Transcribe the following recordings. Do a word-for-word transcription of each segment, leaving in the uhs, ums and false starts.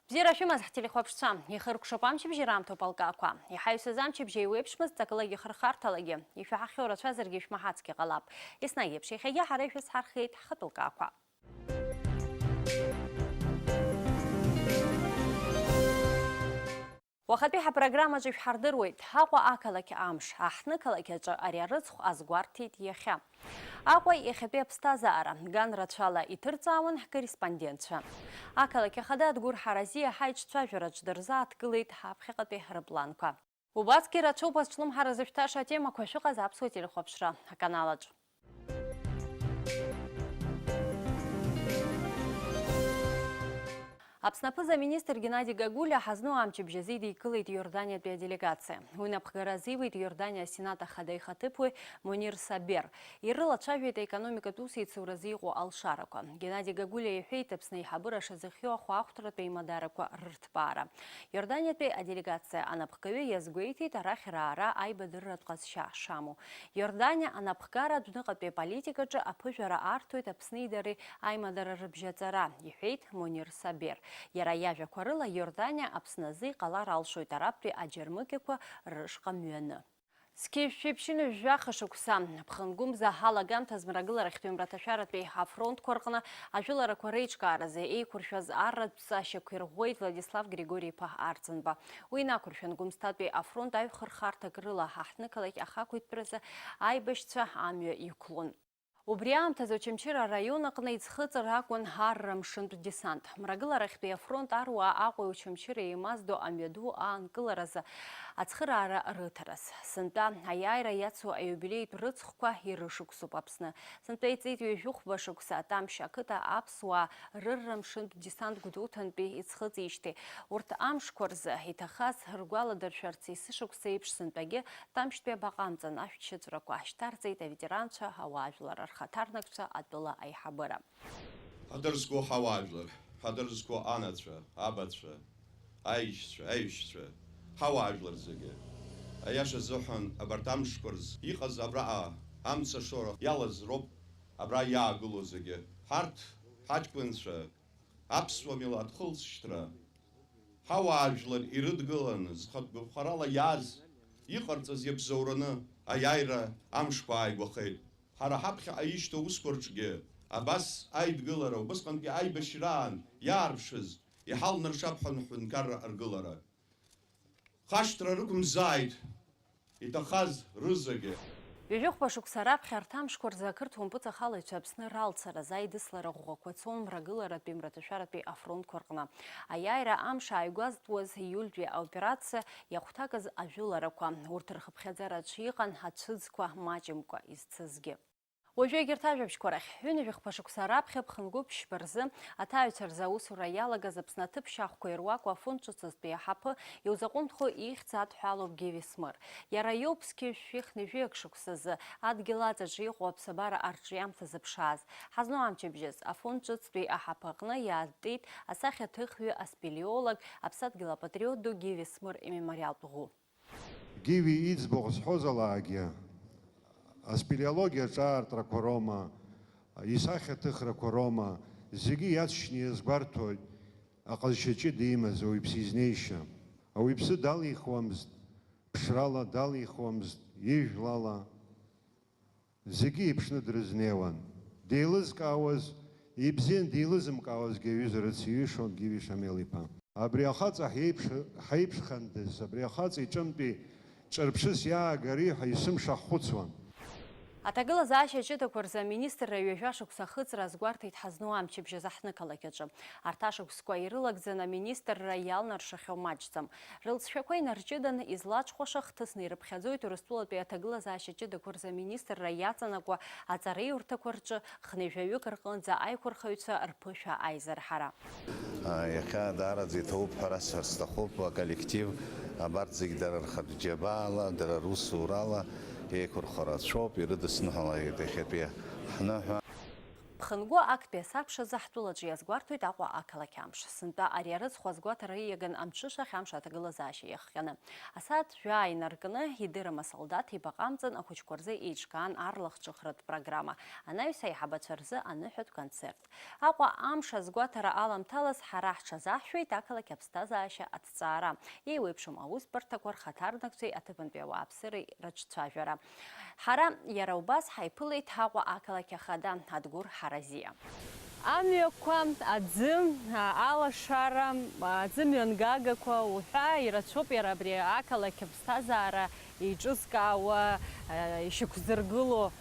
Бзиара шәымаз, ҳтелехәаԥшцәа, ихыркәшоуп амчыбжьи раамҭоуп алкаақәа. Иҳаҩсыз амчыбжьи еиуеиԥшмызт ҵакылагьы хырхарҭалагьы, ишәаҳахьоу рацәазаргьы шәмаҳацгьы ҟалап. Еснагь еиԥш, иахьагьы ҳара ишәызҳархеит ҳхатә лкаақәа. Уахатәи ҳапрограммаҿы ишәҳардыруеит, Аҟәа ақалақь амш, аҳҭны-қалақь аҿы ари арыцхә азгәарҭеит иахьа. Аҟәа иахьатәи аԥсҭазаара, ган рацәала иҭырҵаауан ҳкорреспондентцәа. Ақалақь ахада Адгәыр Ҳаразиа ҳаиҿцәажәараҿ дырзааҭгылеит ҳаԥхьаҟатәи рыпланқәа. Убасгьы рацәоуп азҿлымҳара зышәҭаша атемақәа шәыҟаз аԥсуа телехәаԥшра аканалаҿ. Аԥсны аԥыза-министр Геннади Гагулиа ҳазну амчыбжь азы идикылеит Иорданиатәи аделегациа. Уи напхгара азиуеит Иорданиа асенат ахада ихаҭыԥуаҩ Мунир Сабер. Ирылацәажәеит аекономикатә усеицуразы иҟоу алшарақәа. Геннади Гагулиа иҳәеит, Аԥсны аиҳабыра шазыхиоу ахәаахәҭратә еимадарақәа рырҭбаара. Иорданиатәи аделегациа анапхгаҩы иазгәеиҭеит арахь раара аибадырратә ҟазшьа шамоу. Иорданиа анапхгара адәныҟатәи аполитикаҿы аԥыжәара арҭоит Аԥсни дареи аимадара рыбжьаҵара, иҳәеит Мунир Сабер. Иара иажәақәа рыла, Иорданиа Аԥсны азы иҟалар алшоит арабтәи аџьармыкьақәа рышҟа мҩаны. Зқьи жәшәи ԥшьынҩажәи жәаха шықәса, ԥхынгәымза алагамҭаз Мрагыларахьтәи мраҭашәаратәи афронтқәа рҟны ажәыларақәа реиҿкааразы еиқәыршәаз арратә ҵашьақәа ирӷәӷәеит Владислав Григори-иԥа Арӡынба. Уи инақәыршәан, Гәымсҭатәи афронт аҩхырхарҭак рыла аҳҭнықалақь ахақәиҭтәразы аибашьцәа амҩа иқәлон. Убри аамҭазы Очамчыра араион аҟны иӡхыҵыр акәын арра мшынтә десант. Мрагыларахьтәи афронт аруаа Аҟәеи Очамчыреи еимаздо амҩаду аанкыларазы ацхыраара рыҭараз. Сынтәа аиааира иацу аиубилеитә рыцхәқәа ирышықәсуп Аԥсны. Сынтәа иҵит ҩажәи хәба шықәса Тамшь ақыҭа аԥсуаа рырра мшынтә десант Гәдоуҭантәи иӡхыҵижьҭеи. Урҭ амшқәа рзы иҭахаз ргәаладыршәарц, есышықәса еиԥш сынтәагьы Тамшьтәи абаҟа амҵан ашәҭшьыҵәрақәа шьҭарҵеит аветеранцәа, ауаажәлар рхаҭарнакцәа, атәыла аиҳабыра. Ҳадырзго ҳауаажәлар, ҳадырзго анацәа, абацәа, аишьцәа, аиҩшьцәа, ҳауаажәлар зегьы. Аиаша азыҳәан, абарҭ амшқәа рзы иҟаз абраҟа амца шоура иалаз роуп абра иаагылоу зегьы. Ҳарҭ ҳаҷкәынцәа, аԥсуа милаҭ хылҵшьҭра, ҳауаажәлар ирыдгыланы, зхатә гәаԥхарала иааз, иҟарҵаз иабзоураны аиааира амшқәа ааигәахеит. Ҳара ҳаԥхьаҟа ишьҭоу аусқәа рҿгьы абас аидгылара, убысҟантәи аибашьраан иаарԥшыз иҳалнаршап ҳәа ҳҳәынҭқарра аргылара. Хашҭра рықәымзааит, иҭахаз рызегьы. Ҩажәихәба шықәса раԥхьа арҭ амшқәа рзы ақырҭуа мпыҵахалаҩцәа Аԥсны ралцаразы аидыслара ӷәӷәақәа цон Мрагыларатәи мраҭашәаратәи афронтқәа рҟны. Аиааира амш ааигәазтәуаз ииультәи аоперациа иахәҭакыз ажәыларақәа, урҭ рхыԥхьаӡараҿы иҟан ацәыӡқәа маҷымкәа изцызгьы. Уажәы егьырҭ ажәабжьқәа рахь. Ҩынҩажәи хԥа шықәса раԥхьа ԥхынгәыԥшьба рзы аҭаҩцәа рзы аусура иалагаз Аԥсны аҭыԥ шьахәқәа ируаку афонд ҿыцтәи аҳаԥы иузаҟәымҭхо ихьӡ адҳәалоуп Гиви Смыр. Иара иоуп зқьи жәшәи хынҩажәи акы шықәсазы адгьыл аҵаҿы иҟоу аԥсабара арҿиамҭа зыԥшааз. Ҳазну амчыбжьаз афонд ҿыцтәи аҳаԥы аҟны иаартит асахьаҭыхҩы, аспелеолог, аԥсадгьыл апатриот ду Гиви Смыр имемориалтә ӷәы. Гиви иӡбахә зҳәозалаагьы, аспелеологиа аҿаартәрақәа роума, исахьаҭыхрақәа роума, зегьы иацшьны иазгәарҭоит аҟазшьа ҷыда имаз ауаҩԥсы изнеишьа. Ауаҩԥсы далихуамызт ԥшрала, далихуамызт ижәлала. Зегьы иԥшны дрызнеиуан. Деилызкаауаз, ибзиан деилызымкаауазгьы аҩыза рыциҩышон Гиви Шамел-иԥа. Абри ахаҵа ҳиеиԥш-, ҳаиԥшхандаз, абри ахаҵа иҿынтәи ҿырԥшыс иаагари ҳәа есымша ҳхәыцуан. Аҭагылазаашьа ҷыдақәа рзы аминистрра ҩажәа шықәса ахыҵра азгәарҭеит ҳазну амчыбжьаз аҳҭнықалақь аҿы. Арҭ ашықәсқәа ирылагӡаны аминистрра иалнаршахьоу маҷӡам. Рылҵшәақәа инарҷыдан, излаҽхәаша хҭысны ирыԥхьаӡоит Урыстәылатәи аҭагылазаашьа ҷыдақәа рзы аминистрра иаҵанакуа аҵараиурҭақәа рҿы хынҩажәаҩык рҟынӡа аиқәырхаҩцәа рԥышәа аизырҳара. Иахьа даараӡа иҭабуп ҳәа расҳәар сҭахуп, аколлектив абарҭ зегь дара рхатә џьабаала, дара русурала еиқәырхара рацәоуп, ирыдысныҳәалеит иахьатәи ҳныҳәа. Ԥхынгәы актәи асабшазы ҳтәылаҿы иазгәарҭоит Аҟәа ақалақь амш. Сынтәа ари арыцхә азгәаҭара ииаган амҽышахь амш аҭагылазаашьа иахҟьаны. Асааҭ жәаа инаркны идырым асолдаҭ ибаҟа амҵан ахәыҷқәа рзы еиҿкаан арлахҿыхратә программа, анаҩс аиҳабацәа рзы аныҳәатә концерт. Аҟәа амш азгәаҭара аламҭалаз ҳара ҳҽазаҳшәеит ақалақь аԥсҭазаашьа аҭҵаара, еиуеиԥшым аусбарҭақәа рхаҭарнакцәеи аҭыԥантәи ауааԥсыреи рыҿцәажәара. Ҳара иара убас ҳаиԥылеит Аҟәа ақалақь ахада Адгәыр Ҳаразиа. Амҩақәа, аӡы, алашара, аӡы мҩангагақәа уҳәа ирацәоуп иара абри ақалақь аԥсҭазаара еиҿызкаауа, ишьақәзыргыло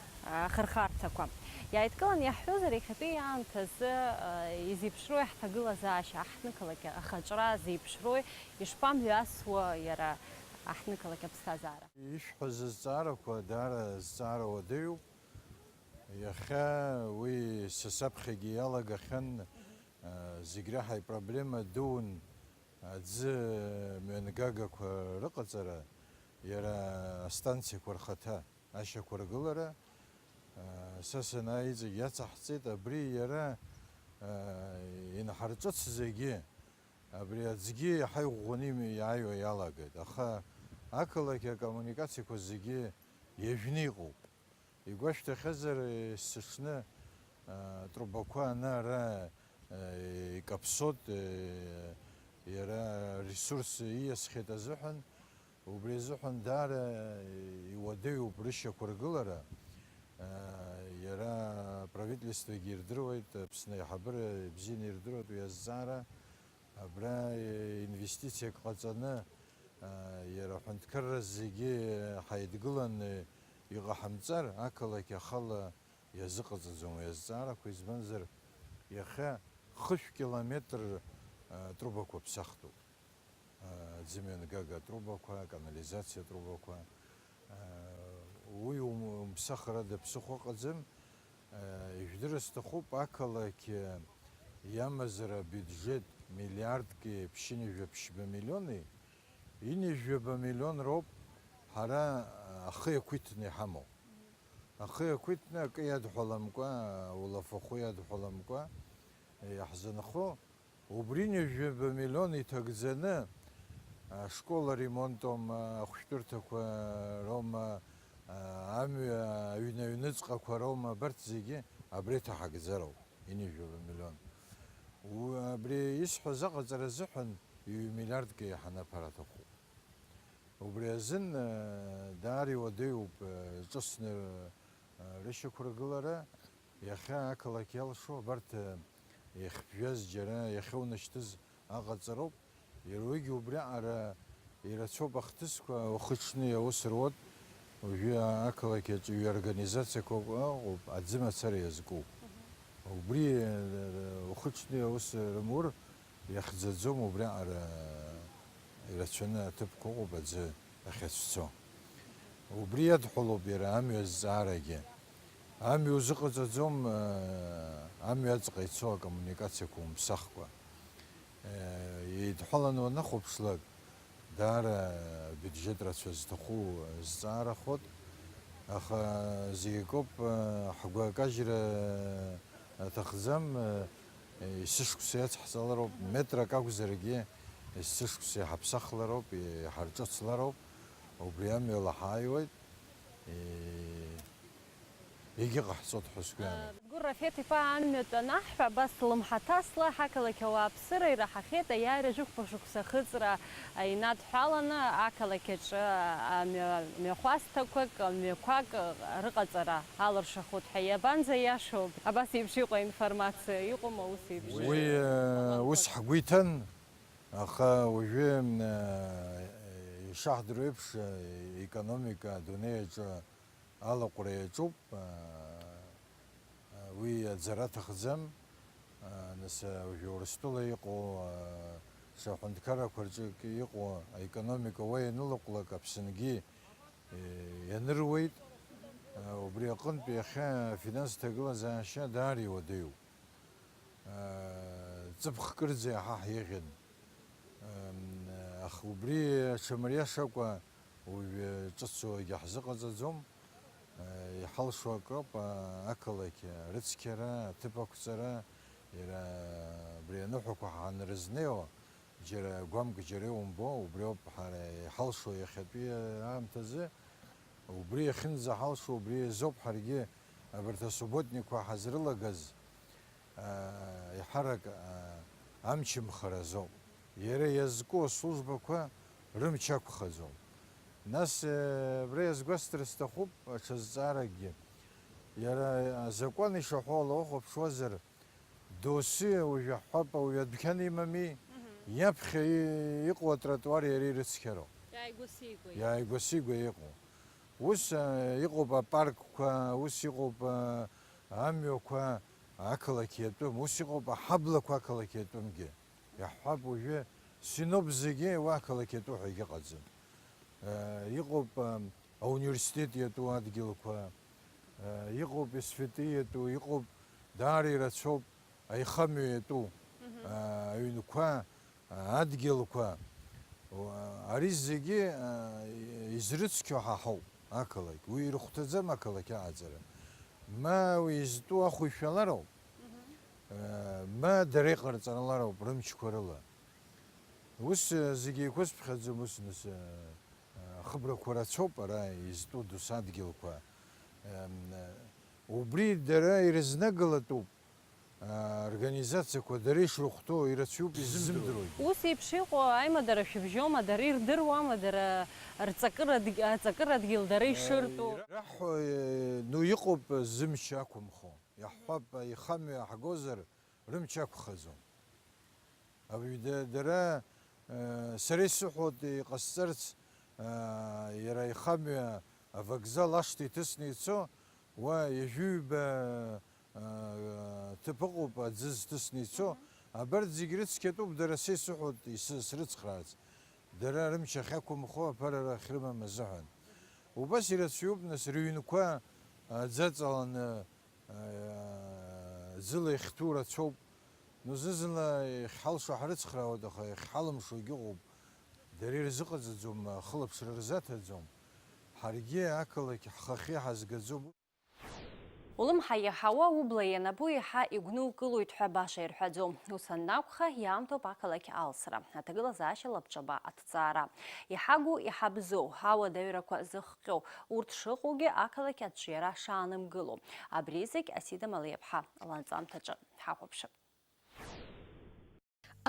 ахырхарҭақәа. Иааидкыланы иаҳҳәозар, иахьатәи аамҭазы изеиԥшроу ҳҭагылазаашьа, аҳҭнықалақь ахаҿра зеиԥшроу, ишԥамҩасуа иара аҳҭнықалақь аԥсҭазаара? Ишәҳәаз азҵаарақәа даара зҵаара уадаҩуп. Иахьа уи са саԥхьагьы иалагахьан, а, зегь реиҳа ипроблема дуун аӡы мҩангагақәа рыҟаҵара, иара астанциақәа рхаҭа ашьақәыргылара. А, са санааи иҵегь иацаҳҵеит, абри иара, а, инаҳарҿыц зегьы, абри аӡгьы иаҳа иӷәӷәаны ими-, иааиуа иалагеит. Аха ақалақь акоммуникациақәа зегьы иажәны иҟоуп. Игәашәҭахьазар, есыҽны, а, трубақәа ана-ара, а, икаԥсоит, а, иара ресурс ииасхьеит азыҳәан, убри азыҳәан даара иуадаҩуп рышьақәыргылара. А, иара аправительствогьы ирдыруеит, Аԥсны аиҳабыра ибзианы ирдыруеит уи азҵаара. Абра, э, инвестициак ҟаҵаны, а, иара аҳәынҭқарра зегьы ҳаидгыланы иҟаҳамҵар, ақалақь ахала иазыҟаҵаӡом уи азҵаарақәа, избанзар, иахьа хышә километр, а, трубақәа ԥсахтәуп. А, аӡымҩангага трубақәа, аканализациа трубақәа. Уи ум-, умԥсахрада ԥсыхәа ыҟаӡам. Ижәдырра сҭахуп, ақалақь иамазар абиуџьет миллиардки ԥшьынҩажәа ԥшьба миллиони, ҩынҩажәаба миллион роуп ҳара ахы иақәиҭны иҳамоу. Ахы иақәиҭны акы иадҳәаламкәа, улафахәы иадҳәаламкәа иаҳзынхо. Убри ҩажәаба миллион иҭагӡаны, ашкол аремонтоума, ахәшәтәырҭақәа роума, амҩа, аҩны аҩныҵҟақәа роума, абарҭ зегьы абри ҭаҳагӡароуп, ҩажәаба миллион. У-, абри исҳәаз аҟаҵара азыҳәан ҩ-миллиардк еиҳаны аԥара аҭахуп. Убри азын, даара иуадаҩуп, ҿыцны, рышьақәыргылара. Иахьа ақалақь иалшо абарҭ, э, иахьԥжәаз џьара иахьоунашьҭыз аҟаҵароуп. Иара уигьы убриаҟара ирацәоуп ахҭысқәа, ухы-ҽны иаус руеит. Уажәы ақалақь аҿы ҩ-организациақәак ыҟоуп, аӡы мацара иазку. Убри, э, ухы-ҽны иаус рымур, иахьӡаӡом, убриаҟара ирацәаны аҭыԥқәа ыҟоуп аӡы ахьацәцо. Убри иадҳәалоуп иара амҩа азҵаарагьы. Амҩа узыҟаҵаӡом, амҩа аҵаҟа ицо акоммуникациақәа умԥсахкәа. Еидҳәаланы уанахәаԥшлак, даара абиуџьет рацәа зҭаху зҵаарахоит, аха зегь акоуп, ҳгәы акажьра аҭахӡам, есышықәса иацҳҵалароуп, метрак акәзаргьы, есышықәса иҳаԥсахлароуп, иҳарҿыцлароуп, убри амҩала ҳааиуеит. Егьыҟаҳҵоит ҳәа сгәы иаанагоит. Гәыр Рафеҭ-иԥа амҩатә анаҳҳәа, абас лымҳаҭасла ҳақалақь ауааԥсыра ираҳахьеит аиааира жәохәба шықәса ахыҵра инадҳәаланы, ақалақь аҿы амҩа-, мҩахәасҭақәак, мҩақәак рыҟаҵара алыршахоит ҳәа. Иабанӡа иашоу абас еиԥш иҟоу аинформациа? Иҟоума ус еиԥш? Уи, э, ус ҳгәы иҭан, аха уажәы, э, ишаҳдыруа еиԥш, э, економика адунеи аҿы алаҟәра иаҿуп, уи аӡара аҭахӡам, нас уажәы Урыстәыла иҟоу, ҽа ҳәынҭқаррақәа рҿы иҟоу аекономика уа ианылаҟәлак Аԥсынгьы ианыруеит, убри аҟынтә иахьа афинанс ҭагылазаашьа даара иуадаҩуп. Ҵыԥх кырӡа иаҳа ҳеиӷьын. Аха убри аҽамариашакәа уажәы ҿыцу егьаҳзыҟаҵаӡом. Иҳалшо акоуп, ақалақь рыцқьара, аҭыԥ ақәҵара, иара абри аныҳәақәа ҳанрызнеиуа, џьара гәамк џьара иумбо, убриоуп ҳара иҳалшо иахьатәи аамҭазы. Убри иахьынӡаҳалшо, убри азоуп ҳаргьы абарҭ асубботникқәа ҳазрылагаз, аа, еиҳарак, аа, амчымхара азоуп. Иара иазку аслужбақәа рымч ақәхаӡом. Нас, э, абра иазгәасҭар сҭахуп аҽазҵааракгьы. Иара азакәан ишаҳәо ала ухәаԥшуазар, Доусы уажә иаҳҳәап, ауаҩы адәқьан имами, мгм, иаԥхьа и-, иҟоу атротуар иара ирыцқьароуп. Иааигәа-сигәа. Иааигәа-сигәа иҟоу. Ус, а, иҟоуп апаркқәа, ус иҟоуп, а, амҩақәа, ақалақь иатәым, ус иҟоуп аҳаблақәа ақалақь иатәымгьы. Иаҳҳәап, уажәы синоп зегьы уа ақалақь иатәу ҳәа егьыҟаӡам. А, иҟоуп, а, ауниверситет иатәу адгьылқәа, а, иҟоуп СВТ иатәу, иҟоуп, даара ирацәоуп аихамҩа иатәу, мгм, а, аҩнқәа, а, адгьылқәа. Уа-, ари зегьы, а, изрыцқьо ҳа ҳауп, ақалақь. Уи ирыхәҭаӡам ақалақь аҟаҵара. Ма уи изтәу ахәишәалароуп, мгм, а, ма дара иҟарҵаралароуп рымчқәа рыла. Ус, а, зегьы еиқәызԥхьаӡом, ус, нас, а, Ахыбрақәа рацәоуп ара изтәу досадгьылқәа. Ем, убри дара ирызнагылатәуп, а, организациақәа дара ишрыхәҭоу ирацәоуп изымдыруагь. Ус еиԥш иҟоу аимадара шәыбжьома, дара ирдыруама, дара рҵакырадг-, аҵакырадгьыл дара ишыртәу? Ираҳҳәо, е, ну, иҟоуп зымч ақәымхо. Иаҳҳәап, аихамҩа ҳгозар, рымч ақәхаӡом. Абри да-, дара, э, сара исыҳәоит иҟасҵарц, э, иара ихамҩа авокзал ашҭа иҭысны ицо, уа ҩажәи ҩба, э, ҭыԥ ыҟоуп аӡы зҭысны ицо, мгм, абарҭ зегь рыцқьатәуп, дара са исыҳәоит ис-, срыцхраарц. Дара рымч ахьақәымхо аԥара ахьрымам азыҳәан. Убас ирацәаҩуп, нас, рыҩнқәа, э, аӡы аҵаланы, Аиа, ӡыла ихьҭоу рацәоуп. Ну, зны-зынла иахьҳалшо ҳрыцхраауеит, аха иахьҳалымшогьы ыҟоуп. Дара ирзыҟаҵаӡом, ахылаԥшра рзаҭаӡом. Ҳаргьы ақалақь ҳхахьы ҳазгаӡом. Улымҳа иаҳауа убла ианабо еиҳа игәнукылоит ҳәа баша ирҳәаӡом. Ус анакәха, иаамҭоуп ақалақь алсра, аҭагылазаашьа лабҿаба аҭҵаара. Иҳагу, иҳабзоу, ауадаҩрақәа зыхҟьо, урҭ шыҟоугьы ақалақь аҿиара шаанымгыло. Абри зегь Асида Малиаԥҳа ланҵамҭаҿы ҳахәаԥшып.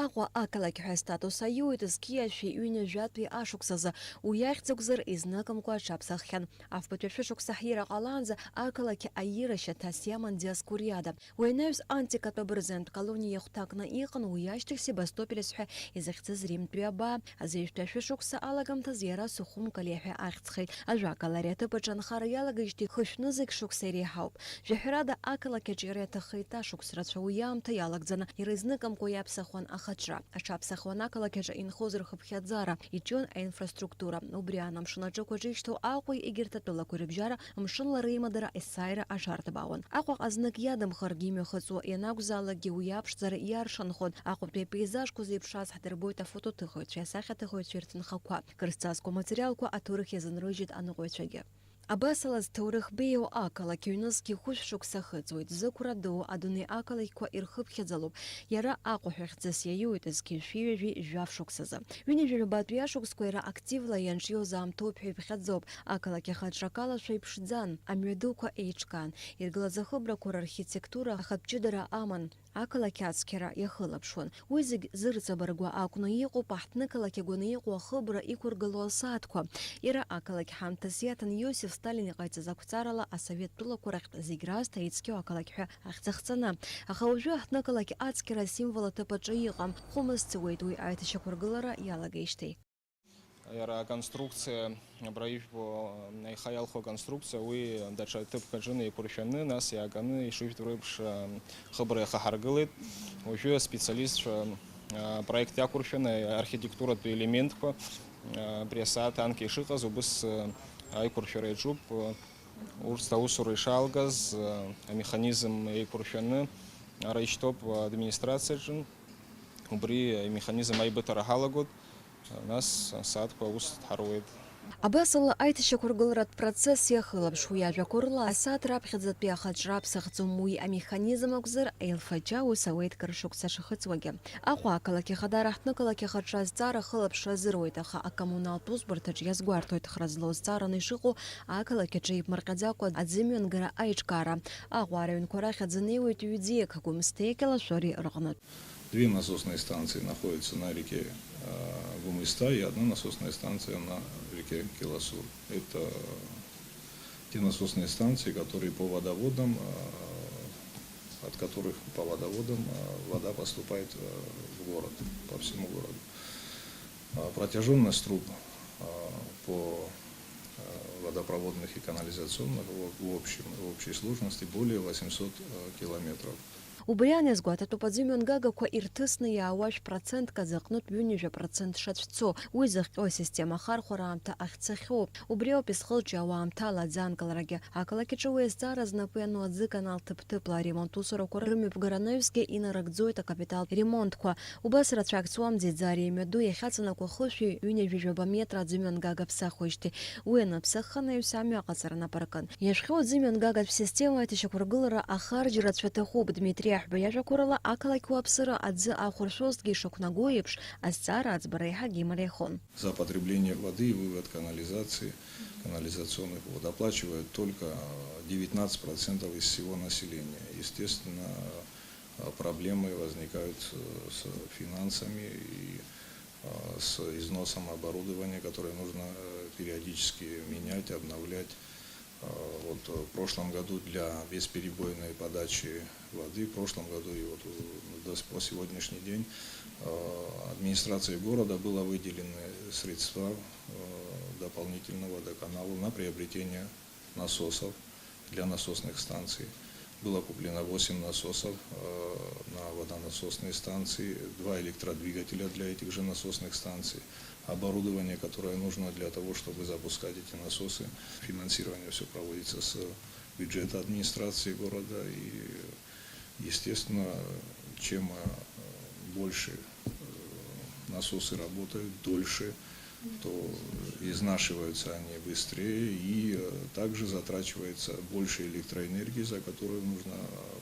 Аҟәа ақалақь ҳәа астатус аиуеит зқьи жәшәи ҩынҩажәатәи ашықәсазы, уи ахьӡ акәзар, изныкымкәа аҽаԥсаххьан. Афбатәи ашәышықәса ҳира ҟалаанӡа ақалақь аиира шьаҭас иаман Диоскуриада. Уи анаҩс антикатәи абырзенттә колониа иахәҭакны иҟан, уи ашьҭахь Себастопель азҳәа изыхьӡыз Римтәи абаа, зежәтәи ашәышықәса алагамҭаз иара Сухум Кале ҳәа ахьӡхеит. Ажәакала, ари аҭыԥ аҿы анхара иалагеижьҭеи хышә нызқь шықәса иреиҳауп. Жәаҳәарада, ақалақь аҿиара иаҭаххеит ашықәс рацәа, уи аамҭа иалагӡаны, иара изныкымкәа иаԥсахуан ахаҿра. Аҽаԥсахуан ақалақь аҿы инхоз рхыԥхьаӡара, иҿион аинфраструктура. Убри аан амшын аҿықә аҿы ишьҭоу Аҟәеи егьырҭ атәылақәеи рыбжьара мшынла реимадара есааира аҽарҭбаауан. Аҟәаҟа знык иадамхаргьы имҩахыҵуа ианакәзаалакгьы уи аԥшӡара иаршанхон. Аҟәатәи апеизажқәа зеиԥшраз ҳдырбоит афотоҭыхыҩцәеи асахьаҭыхыҩцәеи рҭынхақәа. Кыр зҵазкуа аматериалқәа аҭоурых иазынрыжьит аныҟәаҩцәагьы. Абасала, зҭоурых беиоу ақалақь ҩнызқь хәышә шықәса ахыҵуеит, зықәра ду адунеи ақалақьқәа ирхыԥхьаӡалоуп. Иара Аҟәа ҳәа хьӡыс иаиуеит зқьи жәшәи ҩажәи жәаф шықәсазы. Ҩынҩажәи жәбатәи ашықәсқәа иара активла ианҿиоз аамҭоуп ҳәа иԥхьаӡоуп. Ақалақь ахаҿра акалашәа иԥшӡан, амҩадуқәа еиҿкаан, иргылаз ахыбрақәа рархитектура ахатә ҷыдара аман. Ақалақь ацқьара иахылаԥшуан. Уи зегь зырҵабыргуа акәны иҟоуп аҳҭнықалақь агәаны иҟоу ахыбра иқәыргылоу асааҭқәа. Иара ақалақь ҳамҭас иаҭан Иосиф Сталин иҟаиҵаз ақәҵарала асовет тәылақәа рахьтә зегь раасҭа ицқьоу ақалақь ҳәа ахьӡ ахҵаны. Аха уажәы аҳҭнықалақь ацқьара асимвол аҭыԥ аҿы иҟам. Хәымз ҵуеит уи аиҭашьақәыргылара иалагеижьҭеи. Иара аконструкциа, абра ижәбо, аиха иалху аконструкциа, уи даҽа ҭыԥк аҿы неиқәыршәаны, нас иааганы, ишыжәдыруа еиԥш, хыбра иахаҳаргылеит. Уажәы аспециалистцәа апроект иақәыршәаны, архитектуратә елементқәа, абри асааҭ анкьа ишыҟаз, убыс аиқәыршәара иаҿуп. Урҭ аусура ишаалгаз, амеханизм еиқәыршәаны ара ишьҭоуп администрациаҿы. Убри амеханизм аибыҭара ҳалагоит, нас асааҭқәа аус дҳаруеит. Абасала, аиҭашьақәыргыларатә процесс иахылаԥшуа иажәақәа рыла, асааҭ раԥхьаӡатәи ахаҿра аԥсахӡом, уи амеханизм акәзар, еилфача аус ауеит кыр шықәса шахыҵуагьы. Аҟәа ақалақь ахадара ҳҭнықалақь ахаҿра азҵаара ахылаԥшра азыруеит, аха акоммуналтә усбарҭаҿ иазгәарҭоит хра злоу зҵаараны ишыҟоу ақалақь аҿы иԥмырҟьаӡакәа аӡымҩангара аиҿкаара. Аҟәа араионқәа рахь аӡы неиуеит ҩ-ӡиак, Гәымсҭеи Кьалашәыри рҟнытә. Две насосные станции находятся на реке, э, Гумиста и одна насосная станция на реке Киласур. Это те насосные станции, которые по водоводам, э, от которых по водоводам, э, вода поступает, э, в город, по всему городу. А протяжённость труб, э, по, э, водопроводных и канализационных в, в общем, в общей сложности более восемьсот, э, километров. Убри аан иазгәаҭатәуп аӡымҩангагақәа ирҭысны иаауа шә-процентк азы аҟнытә ҩынҩажәа процент шацәцо, уи зыхҟьо асистема ахархәара аамҭа ахьцахьоу. Убри ауп изхылҿиаауа аамҭала аӡы анкыларагьы. Ақалақь аҿы уи азҵаара знапы иану аӡы канал ҭыԥ-ҭыԥла аремонт усурақәа рымҩаԥгара анаҩсгьы инарыгӡоит акапиталтә ремонтқәа. Убас рацәак ҵуам Ӡеӡариа имҩаду иахьаҵанакуа хышәи ҩынҩажәи жәаба метра аӡымҩангага ԥсахуеижьҭеи. Уи анаԥсахха анаҩс амҩа аҟаҵара нап аркын. Иахьхьоу аӡымҩангагатә система аиҭашьақәыргылара ахарџь рацәа аҭахуп. Дмитри Аҳәба иажәақәа рыла, ақалақь уаԥсыра аӡы ахәыршәозҭгьы ишақәнаго еиԥш, азҵаара аӡбара еиҳагьы имариахон. За потребление воды и вывод канализации, канализационных вод оплачивают только, э, девятнадцать процентов из всего населения. Естественно, э, проблемы возникают, э, с финансами и, э, с износом оборудования, которое нужно, э, периодически менять, обновлять. Э, вот, э, в прошлом году для бесперебойной подачи воды, в прошлом году и вот, э, до с-, по сегодняшний день, э, администрации города было выделены средства, э, дополнительно водоканалу на приобретение насосов для насосных станций. Было куплено восемь насосов, э, на водонасосные станции, два электродвигателя для этих же насосных станций, оборудование, которое нужно для того, чтобы запускать эти насосы. Финансирование всё проводится с бюджета администрации города. И, естественно, чем, э, больше, э, насосы работают дольше, то изнашиваются они быстрее, и, э, также затрачивается больше электроэнергии, за которую нужно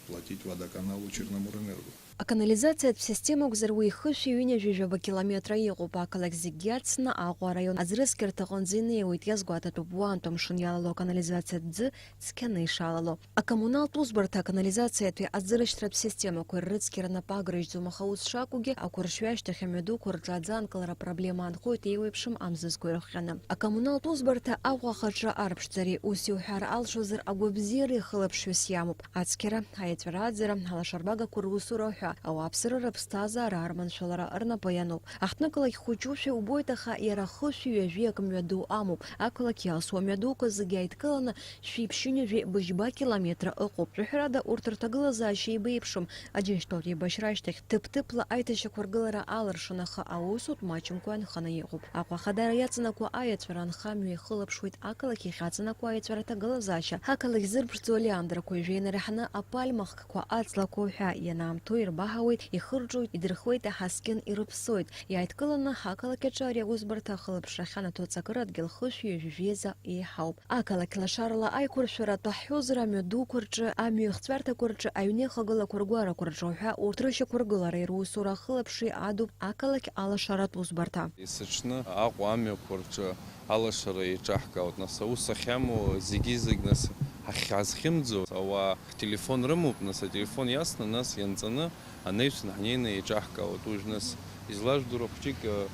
платить водоканалу Черноморэнерго. Аканализациатә система акәзар, уи хышәи ҩынҩажәи жәаба километра иҟоуп. Ақалақь зегь иацны Аҟәа араион аӡрыцқьарҭаҟынӡа инеиуеит, иазгәаҭатәуп уаантәы амшын иалало аканализациатә ӡы цқьаны ишалало. Акоммуналтә усбарҭа аканализациатәи аӡыршьҭратә системақәа ррыцқьара напы агрыжьӡом, аха ус шакәугьы, ақәыршҩы ашьҭахь амҩадуқәа рҿы аӡы анкылара апроблема аанхоит еиуеиԥшым амзызқәа ирыхҟьаны. Акоммуналтә усбарҭа Аҟәа ахаҿы арԥшӡареи, ус иуҳәар алшозар, агәабзиареи хылаԥшҩыс иамоуп. Ацқьара, аиаҵәара аӡара, алашарбагақәа русура ҳәа ауааԥсыра рыԥсҭазаара арманшәалара рнапы иануп. Аҳҭнықалақь хәыҷушәа убоит, аха иара хышәи ҩажәи акы мҩаду амоуп. Ақалақь иалсуа мҩадуқәа зегьы ааидкыланы, шәи ԥшьынҩажәи быжьба километра ыҟоуп. Ҳәарада, урҭ рҭагылазаашьа еибеиԥшым. Аџьынџьтәылатә еибашьра ашьҭахь ҭыԥ-ҭыԥла аиҭашьақәыргылара алыршон, аха аусутә маҷымкәа ианханы иҟоуп. Аҟәа ахадара иаҵанакуа аиаҵәара анхамҩа ихылаԥшуеит ақалақь иахьаҵанакуа аиаҵәара аҭагылазаашьа, ақалақь зырԥшӡо алеандрақәа ижәеинарҳаны апальма хкқәа аҵлақәа уҳәа ианаамҭоу ирбаҳауеит, ихырҿоит, идырхуеит, аҳаскьын ирыԥсоит. Иааидкыланы ақалақь аҿы ари аусбарҭа ахылаԥшра ахьанаҭо аҵакыра адгьыл хышәи ҩажәи жәеиза еиҳауп. Ақалақь лашарала аиқәыршәара атәы ҳҳәозар, амҩадуқәа рҿы, амҩа ихҵәарҭақәа рҿы, аҩны ихагылақәа ргәарақәа рҿы уҳәа урҭ рышьақәыргылареи русура ахылаԥшреи адуп ақалақь алашаратә усбарҭа. Есыҽны Аҟәа амҩақәа рҿы алашара еиҿаҳкаауеит, нас аус ахьамоу зегьы-зегь, нас ҳахьазхьымӡо, ауаа ҳтелефон рымоуп, нас ателефон иасны, нас ианҵаны анаҩсан ҳнеины еиҿаҳкаауеит. Уажә, нас, излажәдыруа хәҷык, э,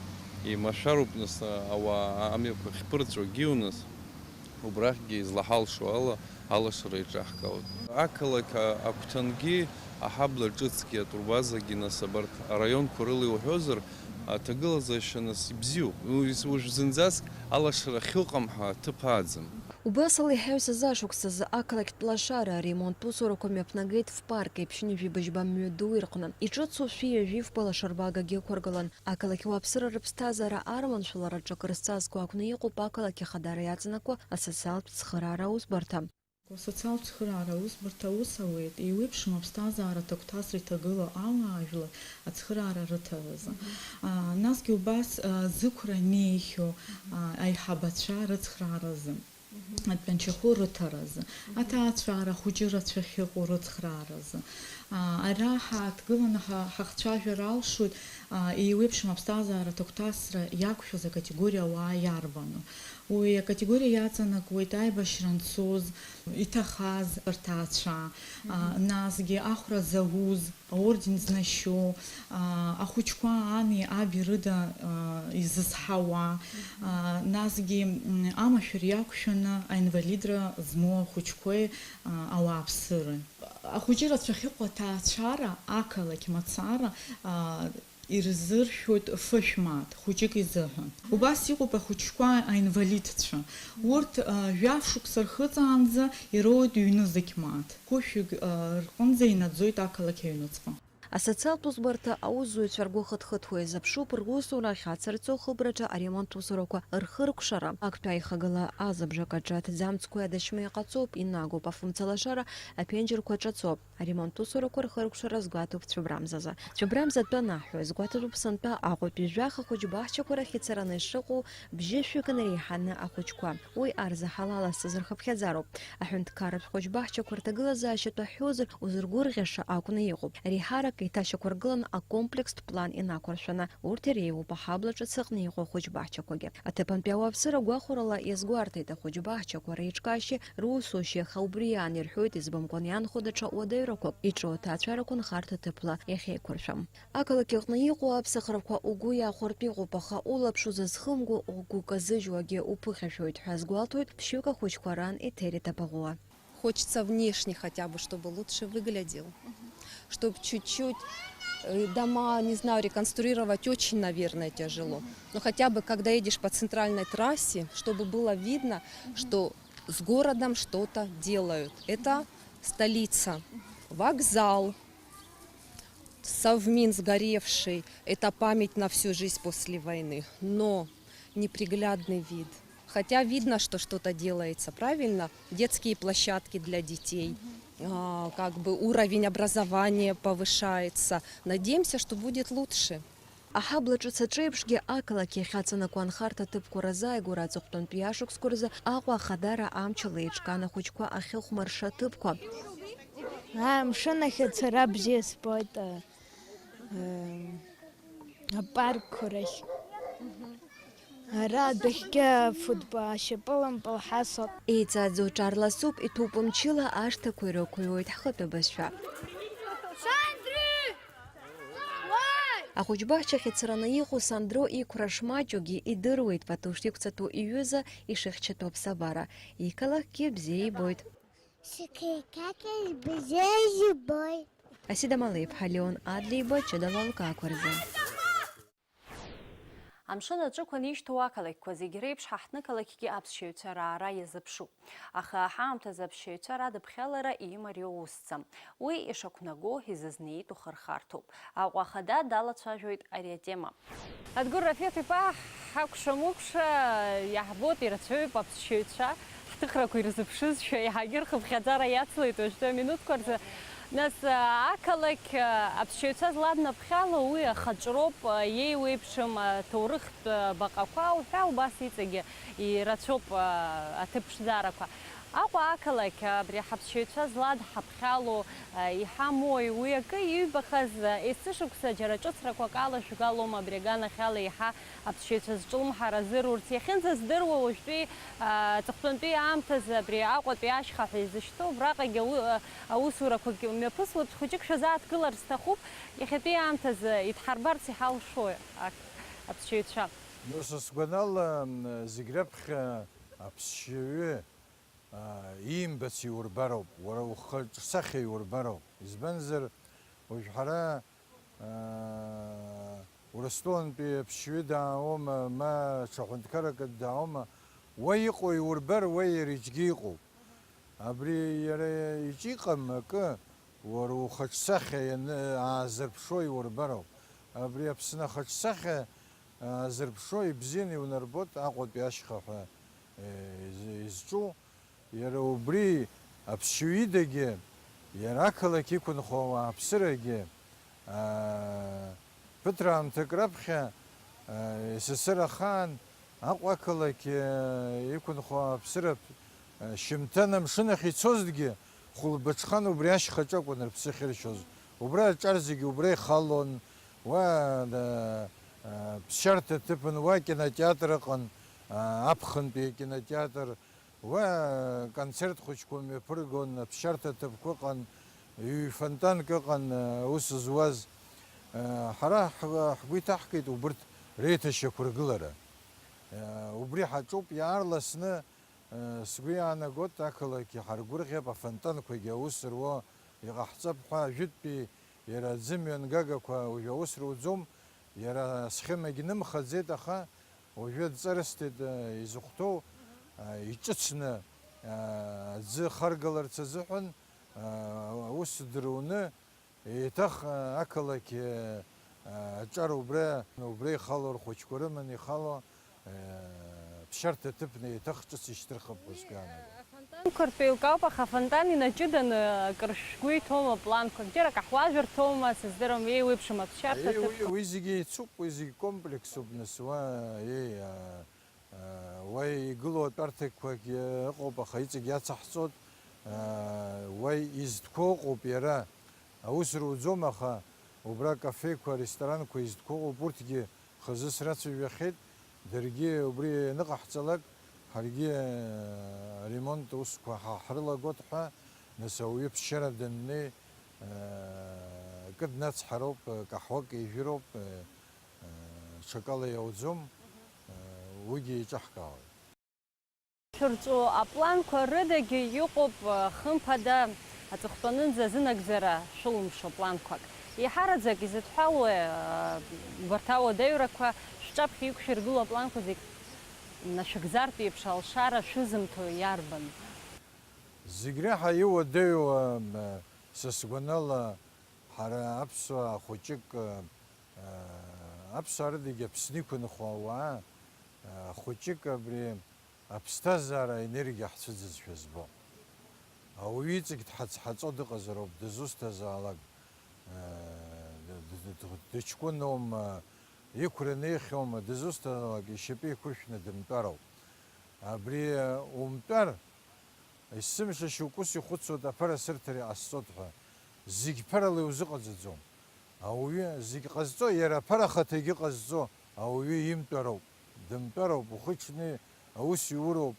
еимашәароуп, нас, ауаа амҩақәа ахьԥырҵәогьы, нас. Убрахьгьы излаҳалшо ала алашара еиҿаҳкаауеит. Ақалақь агәҭангьы, аҳабла ҿыцгьы, атурбазагьы, нас абарҭ араионқәа рыла иуҳәозар, аҭагылазаашьа нас ибзиоуп. Уи уажә зынӡаск алашара ахьыҟам ҳәа аҭыԥ ааӡам. Убасала иҳаҩсыз ашықәсазы ақалақьтә лашара аремонттә усурақәа мҩаԥнагеит фпарк, иԥшьынҩажәи быжьба мҩаду ирҟны. Иҿыцу шәи ҩажәи фба лашарбагагьы ықәыргылан. Ақалақь уааԥсыра рыԥсҭазаара арманшәалараҿы акыр зҵазкуа акәны иҟоуп ақалақь ахадара иаҵанакуа асоциалтә цхыраара аусбарҭа. Асоциалтә цхыраара аусбарҭа аус ауеит еиуеиԥшым аԥсҭазаара аҭагәҭасра иҭагылоу ауаажәлар ацхыраара рыҭаразы. Мгм. А, насгьы убас, а, зықәра неихьоу, а, аиҳабацәа рыцхрааразы. Мгм. Атәанчахәы рыҭаразы, мгм, аҭаацәара ахәыҷы рацәа ахьыҟоу рыцхрааразы. А, ара ҳааҭгыланы ҳа-, ҳахцәажәар алшоит, а, еиуеиԥшым аԥсҭазаара аҭагәҭасра иақәшәаз акатегориа ауаа иарбану. Уи акатегориа иаҵанакуеит аибашьра анцоз, иҭахаз рҭаацәа, а, мгм, насгьы ахәра зауз, аорден знашьо, а, ахәыҷқәа ани аби рыда, а, изызҳауа, мгм, а, насгьы, м, амашәыр иақәшәаны аинвалидра змоу ахәыҷқәеи, а, ауааԥсыреи. Ахәыҷы рацәа ахьыҟоу аҭаацәара ақалақь мацара, а, ирзыршәоит фышә мааҭ, хәыҷык изыҳәан. Убас иҟоуп ахәыҷқәа аинвалидцәа. Урҭ, а, жәаф шықәса рхыҵаанӡа ироуеит ҩнызқь мааҭ. Хәышәҩык, а, рҟынӡа инаӡоит ақалақь аҩныҵҟа. Асоциалтә усбарҭа аусзуҩцәа ргәы хыҭхыҭуа изыԥшуп русура ахьацырҵо ахыбраҿы аремонт усурақәа рхыркәшара. Актәи аихагыла азыбжак аҿы аҭӡамцқәеи адашьмеи ҟаҵоуп, инагоуп афымцалашара, аԥенџьырқәа ҿацоуп. Аремонт усурақәа рхыркәшара азгәаҭоуп цәыбрамзазы. Цәыбрамза атәы анаҳҳәо, иазгәаҭатәуп сынтәа Аҟәатәи жәаха хәыҷ баҳчақәа рахь ицараны ишыҟоу бжьышәҩык инреиҳаны ахәыҷқәа. Уи арзаҳалалазцаз рхыԥхьаӡароуп. Аҳәынҭқарратә хәыҷ баҳчақәа рҭагылазаашьа ҳәа ҳҳәозар, узыргәырӷьаша акәны иҟоуп. Реиҳарак еиҭашьақәыргылан акомплекстә план инақәыршәаны, урҭ иреиуоуп аҳаблаҿы цыҟны иҟоу ахәыҷ баҳчақәагьы. Аҭыԥантәи ауааԥсыра гәахәарала иазгәарҭеит ахәыҷ баҳчақәа реиҿкаашьеи русушьеи, аха убри иаан ирҳәоит, избамкәан иаанхо даҽа уадаҩрақәак, иҿоу аҭаацәарақәа нхарҭа ҭыԥла иахьеиқәыршәам. Ақалақь аҟны иҟоу аԥсахрақәа угәы иаахәартә иҟоуп, аха улаԥш узызхымго, угәы казыжьуагьы уԥыхьашәоит ҳәа азгәалҭоит ԥшьҩык ахәыҷқәа ран Еҭери Тапаӷәуа. Хочется внешне хотя бы, чтобы лучше выглядел, чтобы чуть-чуть, э, дома, не знаю, реконструировать очень, наверное, тяжело. Но хотя бы, когда едешь по центральной трассе, чтобы было видно, что с городом что-то делают. Это столица, вокзал, Совмин сгоревший, это память на всю жизнь после войны, но неприглядный вид. Хотя видно, что что-то делается, правильно? Детские площадки для детей, а, как бы уровень образования повышается. Надеемся, что будет лучше. Аҳабла ҿыц аҿеиԥшгьы ақалақь иахьаҵанакуа анхарҭа ҭыԥқәа рзааигәара аҵыхәтәантәи ашықәсқәа рзы Аҟәа Ахадара амчала еиҿкаан ахәыҷқәа ахьыхәмарша аҭыԥқәа. Амшын ахь ацара бзиа збоит, а, апаркқәа рахь. Ара адәахьгьы афутбол, ашьапылампыл ҳасуп. Еиҵааӡоу ҿар ласуп, иҭәуп мчыла ашҭақәа ирықәыҩуеит ҳхатәы бызшәа. Ахәыҷбаҳчахь ицараны иҟоу Сандро иқәра шмаҷугьы идыруеит, Патушь иқәҵатәу иҩыза ишихьчатәу аԥсабара. Иқалақьгьы бзиа ибоит. Сықалақь бзиа ибоит. Асида Малеиԥҳа, Леон Адлеиба, ҷыдала алкаақәа рзы. Амшын аҿықәан ишьҭоу ақалақьқәа зегь реиԥш ҳаҳҭнықалақьгьы аԥсшьаҩцәа раара иазыԥшуп. Аха ҳаамҭазы аԥсшьаҩцәа радыԥхьалара имариоу усӡам. Уи ишақәнаго изызнеитәу хырхарҭоуп. Аҟәа Ахада далацәажәоит ари атема. Адгәыр Рафеҭ-иԥа, ҳакәша-мыкәша, иаҳбоит, ирацәаҩуп аԥсшьаҩцәа, ҳҭыхрақәа ирзыԥшызшәа, еиҳагьы рхыԥхьаӡара иацлеит уажәтәи аминуҭқәа рзы. Нас, ақалақь аԥсшьаҩцәа зладнаԥхьало, уи ахаҿроуп, иеиуеиԥшым аҭоурыхтә баҟақәа уҳәа, убас иҵегьы ирацәоуп аҭыԥ ԥшӡарақәа. Аҟәа ақалақь абри ҳаԥсшьаҩцәа зладҳаԥхьало иҳамои, уи акы иҩбахаз, есышықәса џьара ҿыцрақәак ала шәгалома абри аганахьала еиҳа аԥсшьаҩцәа зҿлымҳара азырурц, иахьынӡаздыруа уажәтәи, а, аҵыхәтәантәи аамҭазы абри Аҟәатәи ашьха ҳәа изышьҭоу, абраҟагьы ау-, а, аусурақәагьы мҩаԥысуеит, хәыҷык шәазааҭгылар сҭахуп, иахьатәи аамҭазы идҳарбарц иҳалшои ак-, аԥсшьаҩцәа? Ну, са сгәанала, м, зегь раԥхьа аԥсшьаҩы, а, иимбац иурбароуп, уара ухаҿсахьа иурбароуп. Избанзар, уажә ҳара, аа, Урыстәылантәи аԥсшьаҩы даауама, ма ҽа ҳәынҭқаррак даауама, уа иҟоу иурбар, уа иара иҿгьы иҟоуп. Абри иара иҿы иҟам акы, уара ухаҿсахьа ианы аазырԥшуа иурбароуп. Абри Аԥсны ахаҿсахьа аазырԥшуа ибзианы иунарбоит Аҟәатәи ашьха ҳәа, е, из-, изҿу. Иара убри Аԥсшьаҩыдагьы, иара ақалақь иқәынхо ауааԥсырагьы, аа, ԥыҭраамҭак раԥхьа, аа, С С Р ахаан Аҟәа ақалақь, аа, иқәынхо ауааԥсыра, аа, шьымҭан амшын ахь ицозҭгьы, хәылбыҽхан убри ашьхаҿы акәын рыԥсы ахьыршьоз. Убра аҿар зегьы убра ихалон, уа, аа, ԥсшьарҭа ҭыԥын, уа кинотеатр ыҟан, аа, аԥхынтәи акинотеатр. Уа концерт хәыҷқәа мҩаԥыргон, аԥсшьарҭа ҭыԥқәа ыҟан, ҩ-фонтанк ыҟан, ус зуаз. Ҳара ҳгәы иҭаҳкит убырҭ реиҭашьақәыргылара. Убри ҳаҿуп иаарласны, сгәы иаанагоит, ақалақь иҳаргәырӷьап, афонтанқәагьы аус руо иҟаҳҵап ҳәа, ажәытәтәи иара аӡымҩангагақәа уажәы аус руӡом, иара асхемагь нымхаӡеит, аха уажәы дҵарысҭеит, изыхәҭоу, иҿыцны, аӡы харгаларц азыҳәан, аус дыруны, еиҭах ақалақь аҿар убра, убра ихало, рхәыҷқәа рыманы ихало, ԥсшьарҭа ҭыԥны еиҭах ҿыц ишьҭырхып ҳәа сгәы иаанагоит. Афонтанқәа ртәы еилкаауп, аха афонтан инаҷыданы акыр шәгәы иҭоума планқәак? Џьара акы ҳуажәырҭоума, сыздырам, еиуеиԥшым аԥсшьарҭа ҭыԥқәа. Уи зегьы еицуп, уи зегьы комплексуп, нас, уа, еи, а, а, уа игылоу атәарҭақәагьы ыҟоуп, аха иҵегь иацаҳҵоит. А, уа изтәқәоу ыҟоуп иара. Аус руӡом, аха убра акафеқәа, аресторанқәа изтәқәоу ыҟоуп, урҭгьы хазы срацәажәахьеит, даргьы убри аныҟаҳҵалак, ҳаргьы, э, аремонт усқәа ҳа-, ҳрылагоит ҳәа, нас ауаҩы ԥсшьара даннеи, э, акы днацҳароуп, э, каҳуак ижәыроуп, э, э, ҽакала иауӡом, э, уигьы еиҿаҳкаауеит. Шәырҵәы апланқәа рыдагьы иҟоуп, хымԥада, аҵыхәтәанынӡа зынагӡара шәылымшо планқәак. Еиҳараӡак изыдҳәалои, убарҭ ауадаҩрақәа шәҿаԥхьа иқәшәыргыло апланқәа зегь нашәыгӡартә еиԥш алшара шәызымҭо иарбан? Зегь реиҳа иуадаҩу, м, са сгәанала, ҳара аԥсуаа хәыҷык, м, аԥсуаа рыдагьы Аԥсны иқәынхо ауаа, м, хәыҷык абри аԥсҭазаара аенергиа ҳцәыӡызшәа збо. Ауаҩы иҵегь дҳацҳаҵо дыҟазароуп, дызусҭазаалак, д-, д-, д-, дыҷкәыноума, иқәра неихьоума, дызусҭазаалак ишьапы еиқәыршәны дымтәароуп. Абри умтәар, есымша шьоук ус ихәыцуеит, аԥара сырҭар иҟасҵоит ҳәа. Зегь ԥарала иузыҟаҵаӡом. Ауаҩы зегь ҟазҵо, иара аԥара ахаҭагьы ҟазҵо, ауаҩы имтәароуп, дымтәароуп, ухы-иҽны аус иуроуп,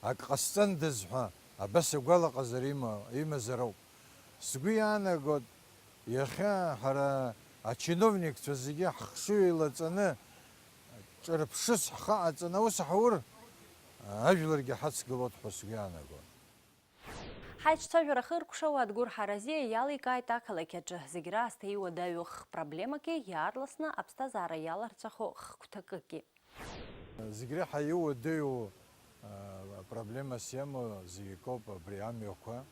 ак ҟасҵандаз ҳәа, абас агәалаҟазара има-, имазароуп. Сгәы иаанагоит, иахьа ҳара ачиновникцәа зегьы ҳхшыҩ еилаҵаны, ҿырԥшыс ҳхы аҵаны аус ҳаур, ажәларгьы ҳацгылоит ҳәа сгәы иаанагоит. Ҳаиҿцәажәара хыркәшауа Адгәыр Ҳаразиа иаликааит ақалақь аҿы зегь раасҭа иуадаҩу х-проблемаки иаарласны аԥсҭазаара иаларҵәаху х-гәҭакыки. Зегь реиҳа иуадаҩу, а, проблемас иамоу зегь акоуп абри амҩақәа.